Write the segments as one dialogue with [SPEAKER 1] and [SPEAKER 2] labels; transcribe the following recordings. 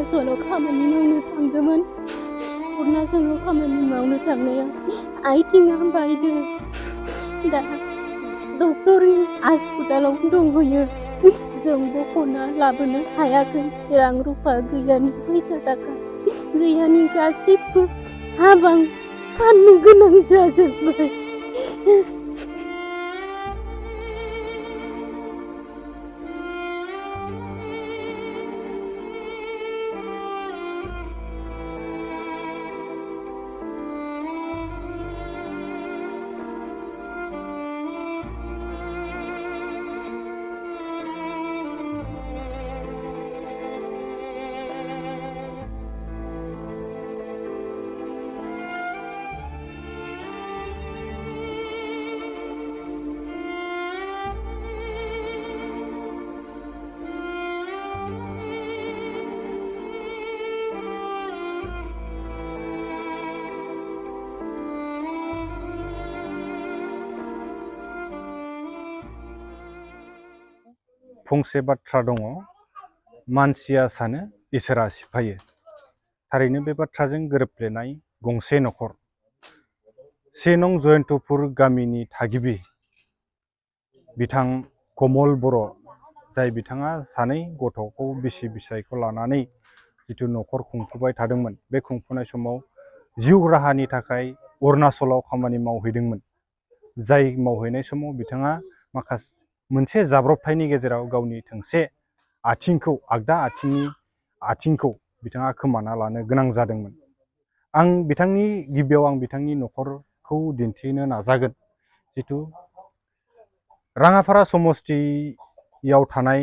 [SPEAKER 1] अरुणाचलाव खामानि मावनो थांदोंमोन। अरुणाचलाव खामानि मावनो थांनायाव आथिङा बायदों। दा डक्टरनि हस्पिटालाव दंहैयो। जों बख'ना लाबोनो हायाखै। रां रुफा गैयानि, फैसा थाखा गैयानि गासिबो हा बां फाननो गोनां जाजोब्बाय।
[SPEAKER 2] फंसे बाथ्रा दङ, मानसिया सानो इसोरा सिफायो। थारैनो बे बाथ्राजों गोरोबफ्लेनाय गंसे न'खर। 1 नं जयन्तपुर गामिनि थागिबि बिथां कमल बर', जाय बिथाङा सानै गथ'खौ बिसि फिसायखौ लानानै जिथु न'खर खुंफुबाय थादोंमोन, बे खुंफुनाय समाव जिउ राहानि थाखाय अरुणाचलाव खामानि मावहैदोंमोन। जाय मावहैनाय समाव बिथाङा मोनसे जाब्रबथायनि गेजेराव गावनि थोंसे आथिंखौ, आगदा आथिंखौ बिथाङा खोमाना लानो गोनां जादोंमोन। गिबियाव आं बिथांनि न'खरखौ दिन्थिनो नाजागोन। जिथु राङापारा समस्तियाव थानाय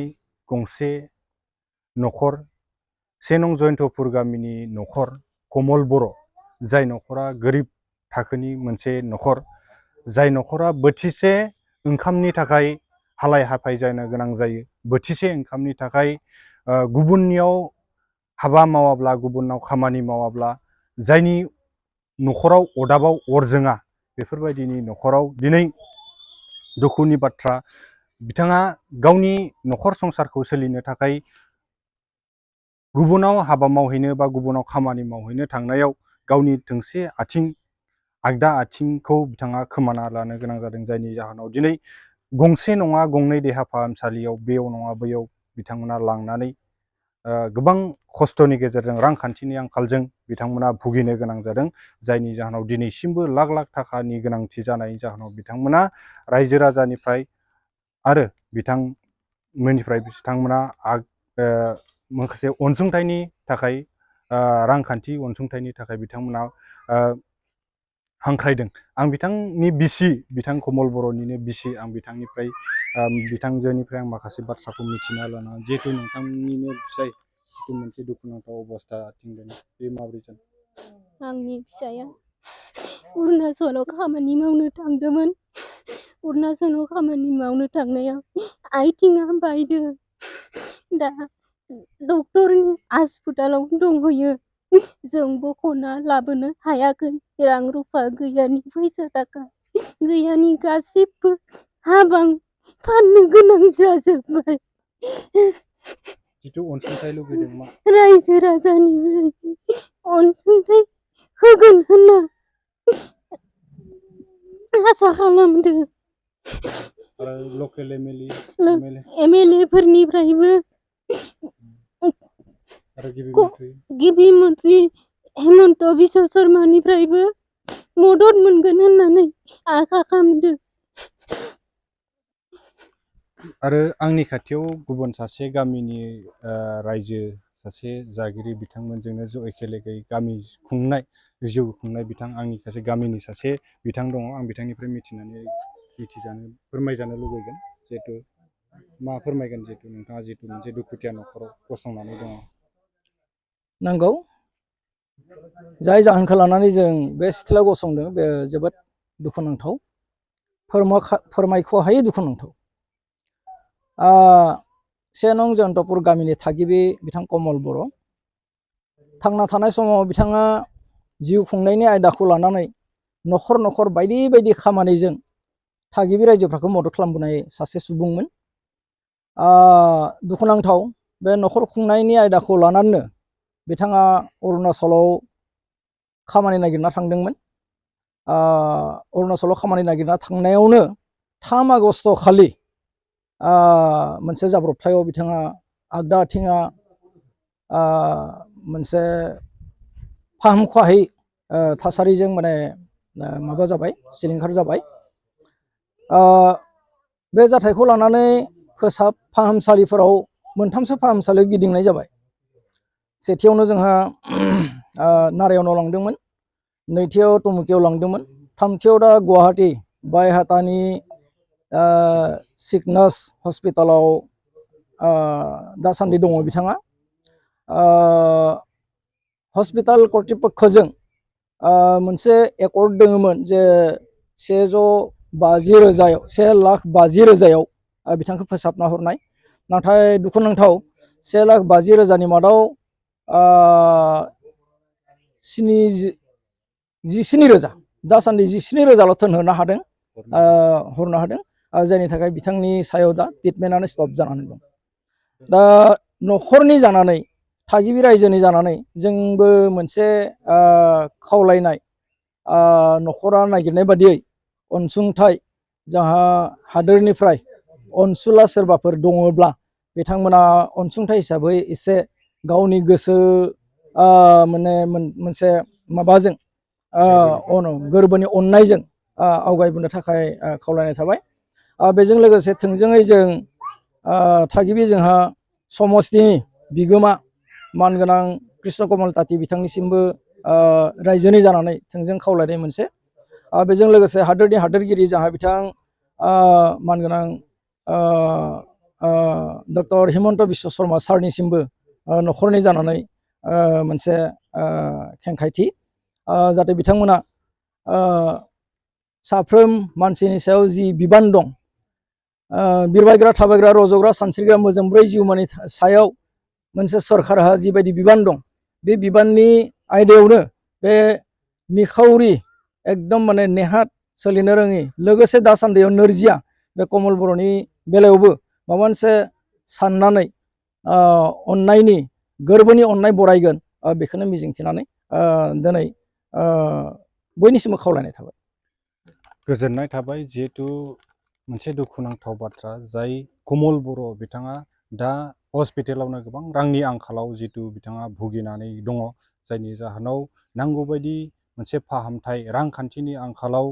[SPEAKER 2] गंसे न'खर, 1 नं जयन्तपुर गामिनि न'खर कमल बर', जाय न'खरा गोरिब थाखोनि मोनसे न'खर, जाय न'खरा बोथिसे ओंखामनि थाखाय हालाय हाफाय जानो गोनां जायो। बोथिसे ओंखामनि थाखाय गुबुननियाव हाबा मावाब्ला, गुबुनाव खामानि मावाब्ला, जायनि न'खराव अदाबाव अर जोङा, बेफोरबायदिनि न'खराव दिनै दुखुनि बाथ्रा, बिथाङा गावनि न'खर संसारखौ सोलिनो थाखाय गुबुनाव हाबा मावहैनो बा गुबुनाव खामानि मावहैनो थांनायाव गावनि थोंसे आगदा आथिंखौ बिथाङा खोमाना लानो गोनां जादों। जायनि जाहोनाव दिनै गंसे नङा गंनै देहा फाहामसालियाव बेयाव नङा बैयाव बिथांमोना लांनानै गोबां खस्थ'नि गेजेरजों, रांखान्थिनि आंखालजों बिथांमोना भुगिनो गोनां जादों। जायनि जाहोनाव दिनैसिमबो लाख लाख थाखानि गोनांथि जानायनि जाहोनाव बिथांमोना रायजो राजानिफ्राय आरो बिथांमोना माखासे अनसुंथाइनि थाखाय, रांखान्थि अनसुंथाइनि थाखाय बिथांमोना हांख्रायदों। आं बिथांनि बिसि, बिथां कमल बर'निनो बिसि, आं बिथांजोनिफ्राय आं माखासे बाथ्राखौ मिथिना लाना, जिहेतु नोंथांनिनो फिसाय मोनसे दुखुनांथाव अबस्था आथिं दोङो, बे माबोरै जादों?
[SPEAKER 1] आंनि फिसाया अरुणाचलाव खामानि मावनो थांदोंमोन। अरुणाचलाव खामानि मावनो थांनायाव आथिङा बायदों। दा डक्टरनि हस्पिटालाव दंहैयो। जों बख'ना लाबोनो हायाखै। रां रुफा गैयानि, फैसा थाखा गैयानि गासिबो हा बां फाननो गोनां जाजोब्बाय।
[SPEAKER 2] जिथु अनसुंथाइ लुबैदों मा?
[SPEAKER 1] रायजो राजानिफ्राय अनसुंथाइ होगोन होनना आसा खालामदों।
[SPEAKER 2] आरो लकेल
[SPEAKER 1] एमएलए फोरनिफ्रायबो,
[SPEAKER 2] आरो
[SPEAKER 1] गिबि मन्त्रि हेमन्त बिश्व शर्मानिफ्रायबो मदद मोनगोन होननानै आसा खालामदों।
[SPEAKER 2] आरो आंनि खाथियाव गुबुन सासे गामिनि रायजो, सासे जागिरि, बिथांमोनजोंनो ज' एखे लोगोयै गामि खुंनाय, जिउ खुंनाय बिथां, आंनि सासे गामिनि सासे बिथां दङ। आं बिथांनिफ्राय फोरमायजानो लुबैगोन। जिहेतु मा फोरमायगोन, जिहेतु नोंथाङा जिहेतु मोनसे दुखुथिया न'खराव गसंनानै दङ।
[SPEAKER 3] नंगौ, जाय जाहोनखौ लानानै जों बे सिथ्लायाव गसंदों, बे जोबोद दुखुनांथाव, फोरमायख'हायै दुखुनांथाव। 1 नं जयन्तपुर गामिनि थागिबि बिथां कमल बर', थांना थानाय समाव बिथाङा जिउ खुंनायनि आयदाखौ लानानै न'खर न'खर बायदि बायदि खामानिजों थागिबि रायजोफोरखौ मदद खालामबोनाय सासे सुबुंमोन। दुखुनांथाव, बे न'खर खुंनायनि आयदाखौ लानानैनो बिथाङा अरुणाचलाव खामानि नागिरना थांदोंमोन। अरुणाचलाव खामानि नागिरना थांनायावनो 3 आगस्ट खालि मोनसे जाब्रबथायाव बिथाङा आगदा आथिङा मोनसे फाहामख'हायै थासारिजों माने माबा जाबाय, सिलिंखार जाबाय। बे जाथायखौ लानानै फोसाब फाहामसालिफोराव 3सो फाहामसालियाव गिदिंनाय जाबाय। सेथियावनो जोंहा नारायणआव लांदोंमोन, नैथियाव टमुकियाव लांदोंमोन, थामथियाव दा गुवाहाटी बायहाटानि सिगनास हस्पिटालाव दासान्दि दङ बिथाङा। हस्पिटाल कर्तृपक्षजों मोनसे एकर्ड दङमोन जे 1,50,000 बिथांखौ फोसाबना हरनाय। नाथाय दुखुनांथाव 1,50,000 मादाव 17,000 दासान्दि 17,000ल' थोनहरनो हादों, हरनो हादों। जायनि थाखाय बिथांनि सायाव दा ट्रिटमेन्टआनो स्टप जानानै दं। दा न'खरनि जानानै, थागिबि रायजोनि जानानै जोंबो मोनसे खावलायनाय, न'खरा नागिरनाय बादियै अनसुंथाइ जोंहा हादोरनिफ्राय अनसुला सोरबाफोर दङब्ला बिथांमोना अनसुंथाइ हिसाबै एसे गावनि गोसो माने मोनसे माबाजों गोरबोनि अननायजों आवगायबोनो थाखाय खावलायनाय थाबाय। बेजों लोगोसे थोंजोङै जों थागिबि जोंहा समस्तिनि बिगोमा मानगोनां कृष्ण कमल ताती बिथांनिसिमबो रायजोनि जानानै थोंजों खावलायनाय मोनसे। बेजों लोगोसे हादोरनि हादोरगिरि जोंहा बिथां मानगोनां डक्टर हिमन्त बिश्व शर्मा सारनिसिमबो न'खरनि जानानै मोनसे खेंखायथि, जाहाथे बिथांमोना साफ्रोम मानसिनि सायाव जि बिबान दं, बिरबायग्रा थाबायग्रा रज'ग्रा सानस्रिग्रा मोजोमब्रै जिउमानि सायाव मोनसे सरकारहा जिबायदि बिबान दं, बे बिबाननि आयदायावनो बे निखावरि एकदम माने नेहाथ सोलिनो रोङि, लोगोसे दासान्दियाव नोरजिया बे कमल बर'नि बेलायावबो माबा मोनसे साननानै अननायनि गोरबोनि अननाय बरायगोन, बेखौनो मिजिंथिनानै दिनै बयनिसिमबो खावलायनाय थाबाय।
[SPEAKER 2] गोजोननाय थाबाय। जिहेतु मोनसे दुखुनांथाव बाथ्रा, जाय कमल बर' बिथाङा दा हस्पिटालावनो गोबां रांनि आंखालाव जितु बिथाङा भुगिनानै दङ, जायनि जाहोनाव नांगौबायदि मोनसे फाहामथाय, रांखान्थिनि आंखालाव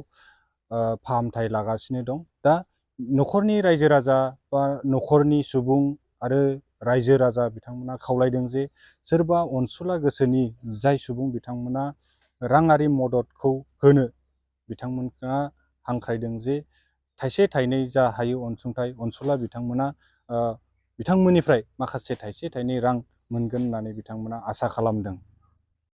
[SPEAKER 2] फाहामथाय लागासिनो दं। दा न'खरनि रायजो राजा बा न'खरनि सुबुं आरो रायजो राजा बिथांमोना खावलायदों जे सोरबा अनसुला गोसोनि जाय सुबुं बिथांमोना राङारि मददखौ होनो, बिथांमोनहा हांख्रायदों जे थाइसे थाइनै जा हायो अनसुंथाइ, अनसुला बिथांमोना बिथांमोननिफ्राय माखासे थाइसे थाइनै रां मोनगोन होननानै बिथांमोना आसा खालामदों।